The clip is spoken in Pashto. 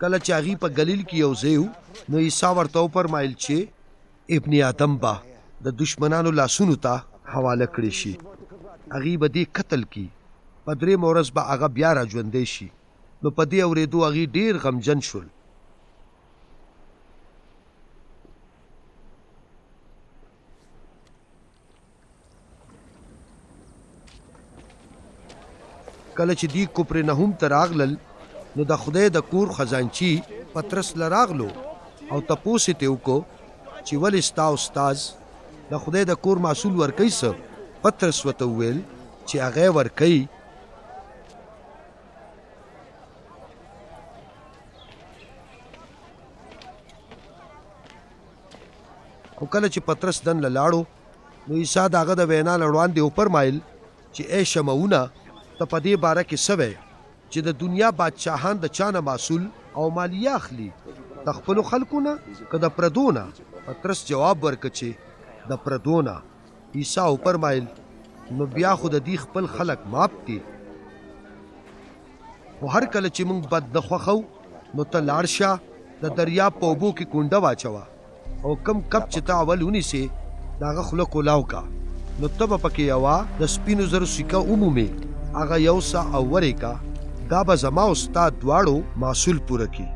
کله چې هغوی په ګلیل کې یو ځای وو، نو عیسی ورته وفرمایل چې. ابن آدم به د دښمنانو لاسونو ته حواله کړی شي، هغوی به دی قتل کړي، په درېیمه ورځ به هغه بیا راژوندی شي. نو په دې اورېدو هغوی ډېر غمجن شول. کله چې دوی کفرنحوم ته راغلل، نو د خدای د کور خزانچي پطرس له راغلو او تپوس یې ترې وکړو چې ولې ستا استاد د خدای د کور محصول ورکوي څه؟ پطرس ورته وویل چې هغه یې ورکوي. خو کله چې پطرس دننه لاړو، نو عیسی د هغه د وینا له وړاندې وفرمایل چې ای شمعونه، ته په دې باره کې څه وایې چې د دنیا بادشاهان د چا نه محصول او مالیه اخلي، د خپلو خلکو نه که د پردو نه؟ پطرس جواب ورکړ چې د پردو نه. عیسی وفرمایل، نو بیا خو د دوی خپل خلک معاف دي. خو هر کله چې موږ بد نه خوښوو، نو ته لاړ شه، د دریاب په اوبو کې کونډه واچوه او کوم کب چې ته اول ونیسې، د هغه خوله کولاو که، نو ته به پکې یوه د سپینو زرو سکه ومومې، هغه یوسه او ور یې که، دا به زما او ستا دواړو محصول پوره کړي.